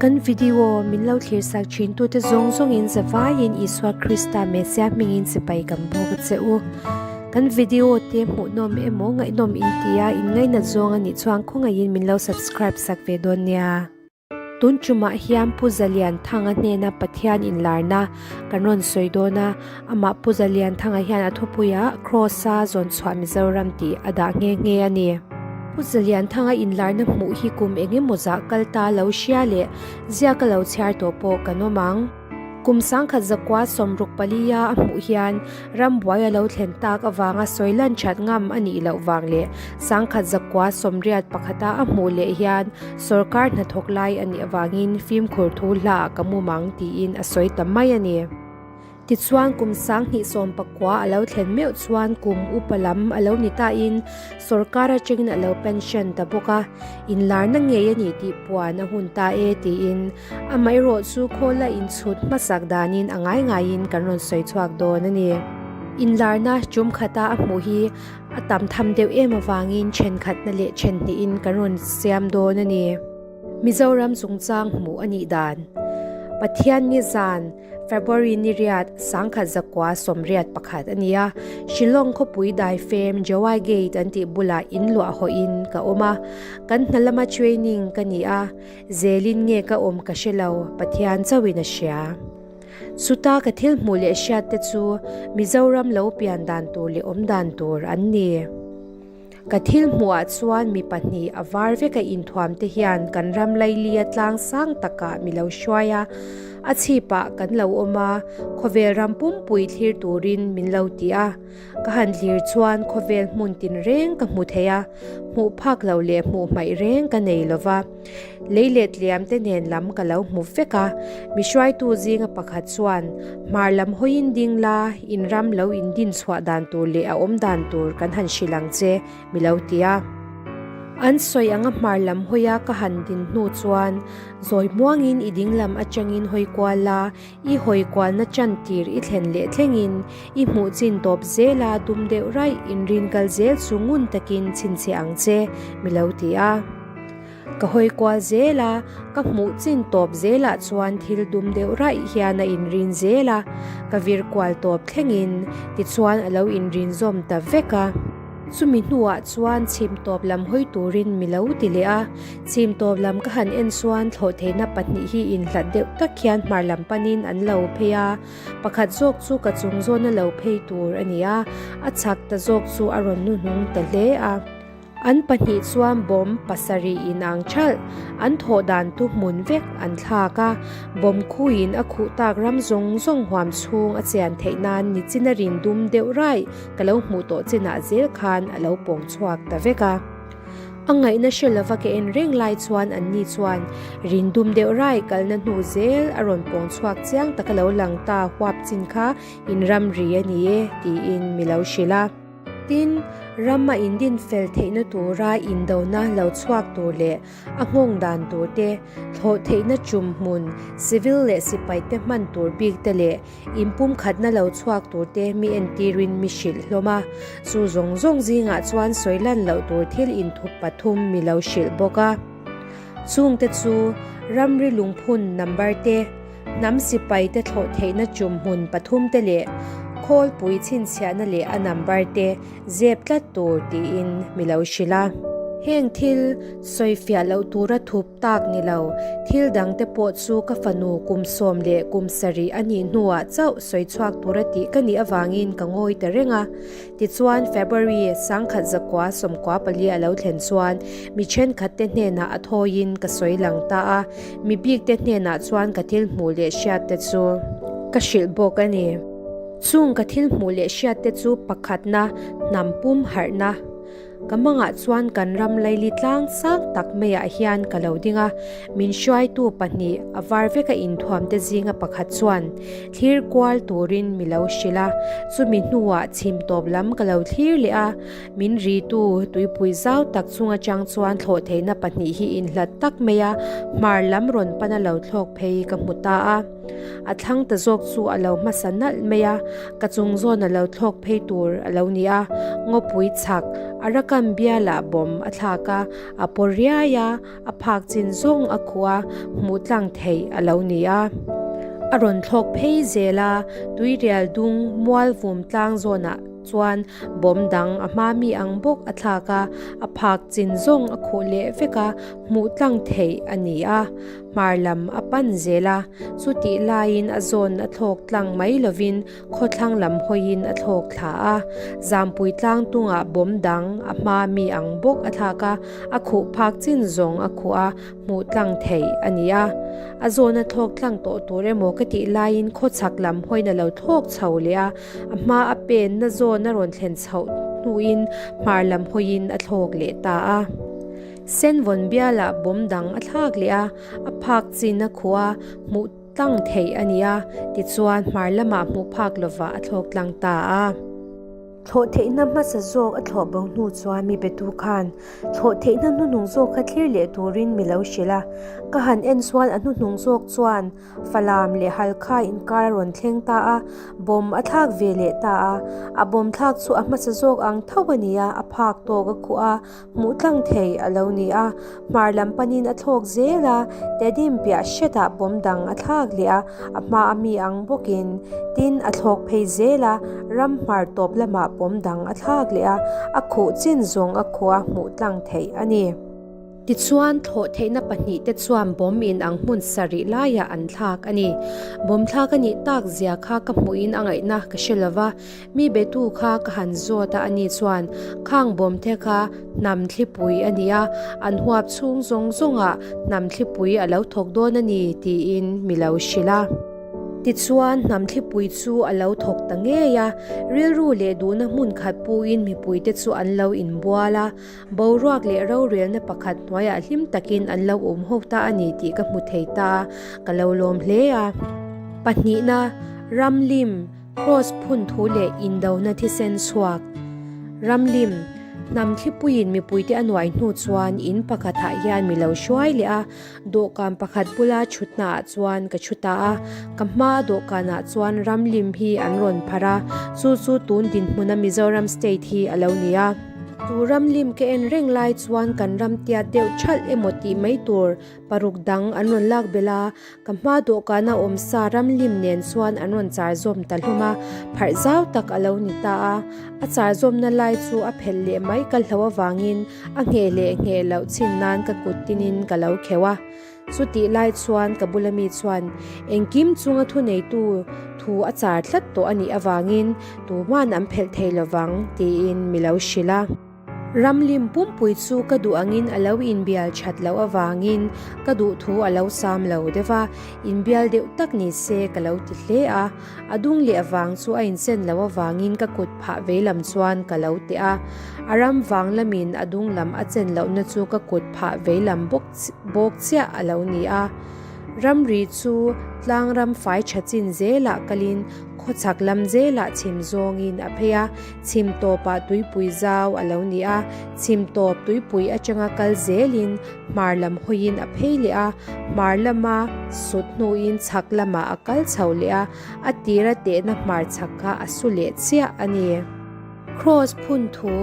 Kan video min lo thlir sak thin tute zawng zawngin zavaiin Isua Krista Messiah hmingin sipai kan bawk a che u. Kan video te hmuhnawm emaw ngaihnawm in tia in ngainat zawng a nih chuan khawngaihin min lo subscribe sak ve dawn nia. Tun tumah hian Pu Zalianthanga hnena Pathian inlarna kan rawn sawi dawn a, amah Pu Zalianthanga hian a thupuiah Kraws-a zawn chhuah Mizoram tih a dah nghe nghe a ni. Pu Zalianthanga inlarna hmuh hi kum eng emaw zah kal ta lo hria leh ziaka lo chhiar tawh pawh kan awm ang. Kum 1964 a hmuh hian rambuai a lo thlen tak avanga sawi lan that ngam a nih loh vang leh 1981 a hmuh leh hian sorkar hnathawk lai a nih avangin fimkhur thu hla ka mu mang tiin a sawi ta mai a ni. Tichuan kum 2019 a lo thlen meuh chuan kum upa lam a lo ni tain sorkar atangin a lo pension ta bawk a, inlarna ngei a ni tih puan a hun ta e tiin Amaherawh chu khawla inchhut hmasak danin a ngai ngaiin kan rawn sawi chhuak dawn a ni. Inlarna tum khata a hmuh hi a tam tham deuh em avangin thenkhatna leh then hnihin kan rawn siam dawn a ni. Mizoram chungchang hmuh a nih dan Pathian ni zan February ni riat 1981 a ni a, Shillong khawpui daifem Jowai Gate an tih bulah in luah hawhin ka awm a, kan hna lama training ka ni a, Zelin nge ka awm ka hre lo, Pathian chauhin a hria. Chuta ka thil hmuh leh hriat te chu Mizoram lo pian dan tur leh awm dan tur an ni. Ka thil hmuhah chuan mi pahnih a var veka inthuam te hian kan ram lailia tlang sang takah mi lo hruai a, a chhipah kan lo awm a, khawvel ram pumpui thlir turin min lo ti a. Ka han thlir chuan khawvel hmun tinreng ka hmu thei a, hmuh phak loh leh hmuh hmaih reng ka nei lo va. Lei leh tliam te nen lam ka lo hmu vek a, mi hruaitu zinga pakhat chuan, Hmar lam hawiin ding la, in ram lo in din chhuah dan tur leh a awm dan tur kan han hrilh ang che, mi lo ti a. An sawi anga hmar lam hawia ka han din hnu chuan, Zawi muangin i ding lam atangin hawi kual la, I hawi kualna chan tir i thlen leh thlengin i hmuh chin tawp zela dum deuh raih inrin kal zel chu ngun takin chhinchhiah ang che, mi lo ti a. Ka hawi kual zel a, ka hmuh chin tawp zelah chuan thil dum deuh raih hian a inrin zel a, ka vir kual tawp thlengin tichuan a lo inrin zawm ta vek a. Chumi hnuah chuan chhim tawp lam hawi turin mi lo ti leh a, chhim tawp lam ka han en chuan thlawhtheihna pahnih hi inhlat deuh tak hian hmar lam panin an lo phei a, pakhat zawk chu ka chung zawna lo phei tur a ni a, a chhak ta zawk chu a rawn hnuhnung ta hle a. An pahnih chuan bomb pasarih inang thalh, an thawh dan tu hmun vek an thlak a, bomb khuin a khuh tak ram zawng zawng huam chhung a chian theih nan nichina rin dum deuh raih Ka lo hmuh tawh chinah zel khan a lo pawng chhuak ta vek a. A ngaihna hre lova ka en reng lai chuan anni chuan rin dum deuh rai kalna hnu zel a rawn pawng chhuak chiang tak a lo lang ta huap chin kha in ramri a ni e tiin mi lo hrilh a. Tin, ram a indin fel theihna tura indona lo chhuak tur leh A nghawng dan tur te, thlawh theihna chum hmun, civil leh sipai te hman tur bik te leh inpumkhatna lo chhuak tur te mi entirin mi hrilh hlawm a. Chu zawng zawng zingah chuan sawi lan loh tur thil inthup pathum mi lo hrilh bawk a. Chungte chu ramri lungphun number te, hnam sipai te thlawh theihna chum hmun pathum te leh khawlpui chhinchhiahna leh a number te zep tlat tur tiin mi lo hrilh a. Heng thil sawifiah loh tura thup tak ni lo, thil dangte pawh chu ka fanu kum sawm leh kum sarih a nih hnuah chauh sawi chhuak tura tih ka nih avangin ka ngawi ta reng a. Tichuan, February 1994 a lo thlen chuan mi thenkhatte hnenah a thawiin ka sawi lang ta a, mi bikte hnenah chuan ka thil hmuh leh hriatte chu ka hrilh bawk a ni. Chung ka thil hmuh leh hriatte chu pakhatna, hnam pum harhna. Ka mangah chuan kan ram laili tlang sang tak maiah hian ka lo ding a, min hruaitu pahnih a var veka inthuamte zinga pakhat chuan thlir kual turin mi lo hrilh a, chumi hnuah chhim tawp lam ka lo thlir leh a, min ritu tuipui zau tak chung atang chuan thlawh theihna pahnih hi inhlat tak maia hmar lam rawn pana lo thlawk phei ka hmu ta a. A thlang ta zawk chu a lo hmasa nalh mai a, ka chung zawn a lo thlawk phei tur a lo ni a, ngawpui chhak Arakan bialah bomb a thlak a, a paw riai a, a phak chin zawng a khuh a, hmuh tlang theih a lo ni a. A rawn thlawk phei zel a, tuirial dung mual vum tlang zawnah chuan bomb dang a hma mi ang bawk a thlak a, a phak chin zawng a khuh leh vek a, hmuh tlang theih a ni a. Hmar lam a pan zel a, chutih laiin a zawn a thlawk tlang mai lovin Khawthlang lam hawiin a thlawk thla a, Zampui tlang tungah bawm dang a hma mi ang bawk a thlak a, a khuh phak chin zawng a khuh a, hmuh tlang theih a ni a. A zawn a thlawk tlang tawh tur emaw ka tih laiin khawchhak lam hawiin a lo thlawk chho leh a, a hma a penna zawn a rawn thlen chhoh hnuin hmar lam hawiin a thlawk leh ta a. Senvawn bialah bawm dang a thlak leh a, a phak chin a khuh a, hmuh Tlang theih a ni a, tichuan hmar lamah hmuh phak lovah a thlawk tlang ta a. Thlawh theihna hmasa zawk a thlawh bo hnu chuan mi betu khan thlawh theihna hnuhnung zawk kha thlir leh turin mi lo hrilh a. Ka han en chuan a hnuhnung zawk chuan Falam leh Halkha inkar a rawn thleng ta a, bawm a thlak ve leh ta a. A bawm thlak chu a hmasa zawk ang tho a ni a, a phak tawk a khuh a, Hmuh tlang thei a lo ni a, hmar lam panin a thlawk zel a, Tedim piah hretah bawm dang a thlak leh a, a hma a mi ang bawkin. Tin, a thlawk phei zel a, ram hmar tawp lamah bawm dang a thlak leh a, a khuh chin zawng a khuh a hmuh tlang theih a ni. Tichuan, thlawh theihna pahnihte chuan bawm in ang hmun sarih laiah an thlak a ni. Bawm thlak a nih tak zia kha ka hmuhin a ngaihna ka hre lo va, Mi betu kha ka han zawt a, ani chuan, Khang bawmte kha hnam thlipui a ni a, an huap chhung zawng zawngah hnam thlipui a lo thawk dawn a ni, tiin mi lo hrilh a. Tichuan, hnam thlipui chu a lo thawk ta ngei a, rilru leh duhna hmun khat puin mipuite chu an lo inbual a, boruak leh rorelna pakhat hnuaiah hlim takin an lo awm ho ta a ni tih ka hmu thei ta a, ka lo lawm hle a. Pahnihna, Ramlim. Kraws phun thu leh indona thisen chhuak. Ramlim, hnam thlipuiin mipuite a nuai hnu chuan in pakhatah hian mi lo hruai leh a, dawhkan pakhat bula thutnaah chuan ka thu ta a. Ka hma dawhkanah chuan ramlim hi an rawn pharh a, chu chu tun dinhmuna Mizoram state hi a lo ni a. Chu ramlim ka en reng lai chuan kan ram tiat deuh thalh emaw tih mai tur paruk dang an rawn lak belh a, Ka hma dawhkana awm sa ramlim nen chuan an rawn char zawm ta hlawm a, pharh zau tak a lo ni ta a. A char zawmna lai chu a phelh leh mai ka hlo avangin a ngheh leh ngheh loh chin nan ka kut tinin ka lo kheuh a. Chutih lai chuan ka bula mi chuan engkim chunga thuneitu thu a char tlat tawh a nih avangin tuman an phelh thei lovang tiin mi lo hrilh a. Ramlim pumpui chu ka duh angin a lo inbial that loh avangin ka duh thu a lo sam lo deuh a, inbial deuh tak ni se ka lo ti hle a. A dung leh avang chu a inchen loh avangin ka kut phah vei lam chuan ka lo teh a. A ram vang lamin a dung lam a chen lohna chu ka kut phah vei lam bawk bawk chiah a lo ni a. Ramri chu tlang ram fai tha chin zelah kalin khawchhak lam zelah chhim zawngin a phei a, chhim tawpah tuipui zau a lo ni a, chhim tawp tuipui atanga kal zelin hmar lam hawiin a phei leh a, hmar lama sut hnuin chhak lamah a kal chho leh a, a tira tehna hmar chhak kha a su leh chiah a ni. Kraws phun thu,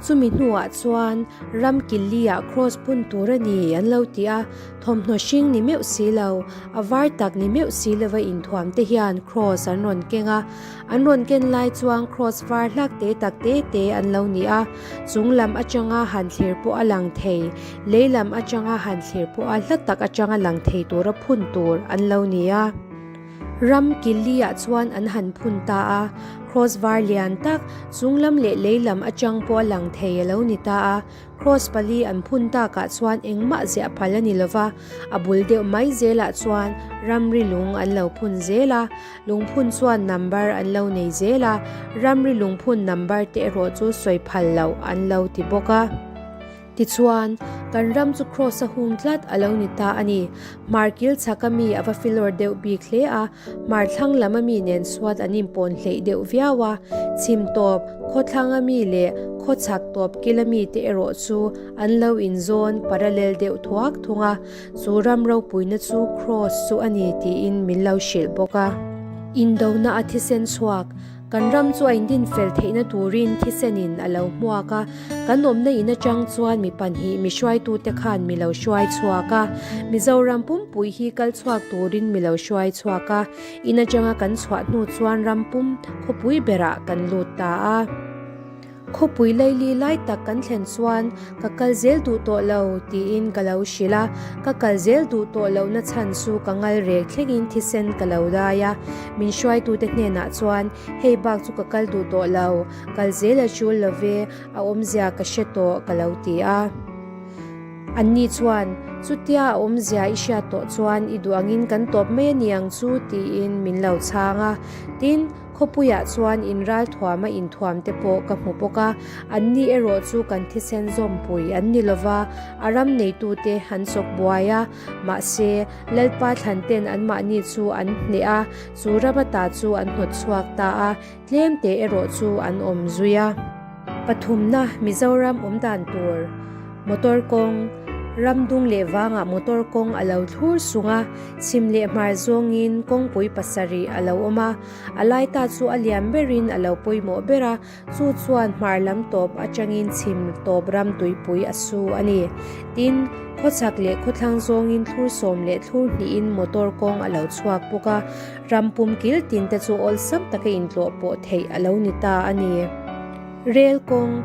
Chumi hnuah chuan ram killi-ah kraws phun tur a ni an lo ti a, thawmhnaw hring ni meuh si lo, a var tak ni meuh si lova inthuam te hian kraws an rawn keng a. An rawn ken lai chuan kraws var hlak te tak te te an lo ni a, chung lam atanga han thlir pawh a lang thei, lei lam atanga han thlir pawh a hla tak atanga lang thei tura phun tur an lo ni a. Ram Killi-ah chuan an han phun ta a, kraws var lian tak, chung lam leh lei lam atang pawh a lang thei a lo ni ta a. Kraws pali an phun takah chuan engmah ziah phal a ni lo va, a bul deuh mai zelah chuan ramri lung an lo phun zel a, lungphun chuan number an lo nei zel a, ramri lungphun number te erawh chu sawi phal loh an lo ti bawk a. Tichuan, kan ram chu kraws a hung tlat a lo ni ta a ni. Hmar kil chhaka mi a va filawr deuh bik hle a, hmar thlang lam a mi nen chuan an inpawn hleih deuh viau a. Chhim tawp, khawthlang a mi leh khawchhak tawp kil a mi te erawh chu an lo inzawn parallel deuh thuak thung a, chu ram ropuina chu kraws chu a ni tiin min lo hrilh bawk a. Indona a thisen chhuak. Kan ram chu a indin fel theihna turin thisenin a lo hmuak a, kan awmna in atang chuan mi panhih mi hruaitute khan mi lo hruai chhuak a, Mizoram pumpui hi kal chhuak turin mi lo hruai chhuak a, in atanga kan chhuah hnu chuan ram pum khawpui berah kan lut ta a. Khawpui laili lai tak kan thlen chuan ka kal zel duh tawh lo tiin ka lo hrilh a, ka kal zel duh tawh lohna chhan chu ka ngal rek thlengin thisen ka lo dai a, min hruaitute hnenah chuan hei bak chu ka kal duh tawh lo, kal zel a tul lo ve, a awmzia ka hre tawh ka lo ti a. Anni chuan chutia a awmzia i hriat tawh chuan i duh angin kan tawp mai a ni ang chu tiin min lo chhang a, tin, Khawpuiah chuan inralthuama inthuam te pawh ka hmu bawk a, anni erawh chu kan thisen zawmpui an ni lova, a ram neitute an chawk buai a, mahse, Lalpa thlanten anmahni chu an hneh a, chu ram ata chu an hnawt chhuak ta a, tlemte erawh chu an awm zui a. Pathumna, Mizoram awm dan tur, Motor kawng, Ram dung leh vangah motor kawng a lo thlur sung a, chhim leh hmar zawngin kawngpui pasarih a lo awm a, a lai ta chu a lian berin a lo pawimawh ber a, chu chuan hmar lam tawp atangin chhim tawp ram tuipui a su a ni. Tin, khawchhak leh khawthlang zawngin thlur sawm leh thlur hnihin motor kawng a lo chhuak bawk a, ram pum kil tin te chu awlsam taka intlawh pawh theih a lo ni ta a ni. Rel kawng,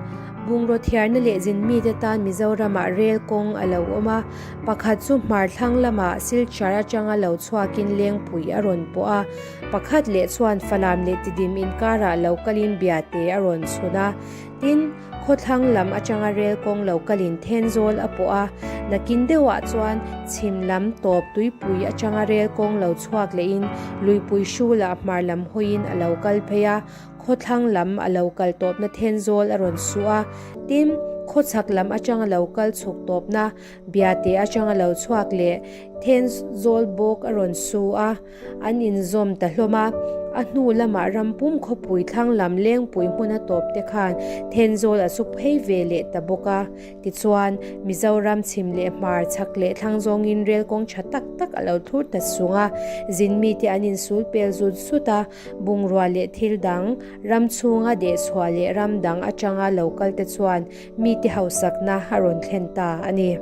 Bungraw thiarna leh zin mite tan Mizoramah rel kawng a lo awm a, pakhat chu hmar thlang lamah Silchar atanga lo chhuakin Lengpui a rawn pawh a, pakhat leh chuan Falam leh Tidim inkarah lo kalin Biate a rawn chhun a, tin, khawthlang lam atanga rel kawng lo kalin Thenzawl a pawh a, nakin deuhah chuan chhim lam tawp tuipui atanga rel kawng lo chhuak lehin Luipui hrulah hmar lam hawiin a lo kal phei a, Khawthlang lam a lo kal tawpna Thenzawl a rawn su a, tin, khawchhak lam atanga lo kal chhuk tawpna Biate atanga lo chhuak leh Thenzawl bawk a rawn su a, an inzawm ta hlawm a. A hnu lamah rampum khawpui thlang lam Lengpui hmuna tawp te khan Thenzawl a suk phei ve leh ta bawk a. Tichuan, Mizoram chhim leh hmar, chhak leh thlang zawngin rel kawng tha tak tak a lo thlur ta sung a, zin mite an insul pel zut zut a, Bungrua leh thil dang, ram chhunga dehchhuah leh ram dang atanga lo kal te chuan mite hausakna a rawn thlen ta a ni.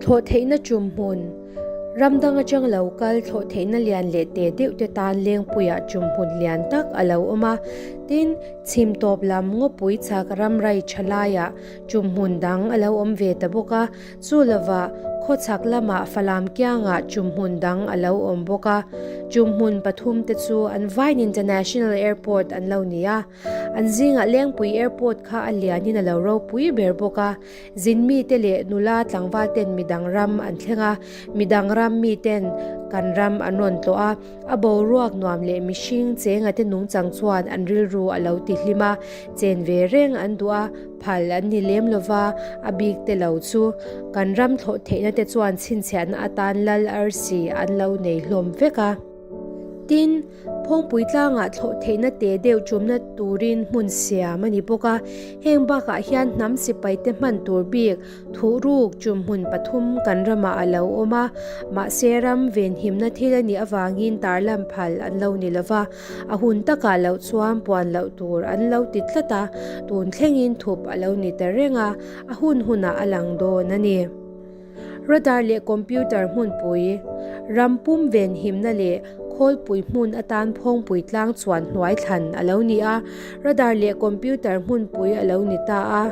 Thlawh theihna tum hmun, Ram dang atang lo kal thlawh theihna lian leh te deuh te tan Lengpuiah tum hmun lian tak a lo awm a. Tin, chhim tawp lam ngawpui chak ramrai tha laiah tum hmun dang a lo awm ve ta bawk a. Chu lovah khawchhak lamah Falam kiangah chumhmun dang a lo awm bawk a, chumhmun pathumte chu an vain International Airport an lo ni a. An zingah Lengpui Airport kha a lianin a lo ropui ber bawk a, zin mite leh nula tlangval ten midang ram an thleng a, midang ram miten kan ram an rawn tlawh a, a boruak nuam leh mihring chenga te nungchang chuan an rilru a lo ti hlim a, chen ve reng an duh a. Phal an ni lem lova, a bik te lo chu kan ram thlawh theihna te chuan chhinchhiahna atan lal arsi an lo nei hlawm vek a. Tin, Phawngpui tlangah thlawh theihna te deuh tumna turin hmun siam a ni bawk a, heng bakah hian hnam sipai te hman tur bik thuhruk tumhmun pathum kan ramah a lo awm a, mahse ram venhimna thil a nih avangin tarlan phal an lo ni lova. A hun takah loh chuan puan loh tur an lo ti tlat a, tun thlengin thup a lo ni ta reng a, a hun hunah a lang dawn a ni. Radar leh computer hmunpui, ram pum venhimna leh khawlpui hmun atan phawngpui tlang chuan hnuai thlan a lo ni a, radar leh computer hmunpui a lo ni ta a,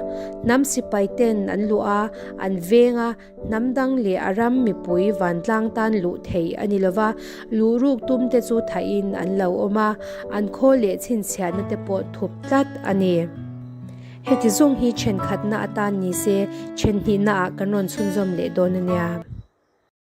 hnam sipai ten an luh a, an veng a, Hnam dang leh a ram mipui vantlang tan luh theih a ni lova, luh ruk tum te chu thahin an lo awm a, an khaw leh chhinchhiahna te pawh thup tlat a ni. Heti zawng hi thenkhatna atan ni se, thenhnihna ah kan rawn chhunzawm leh dawn a nia.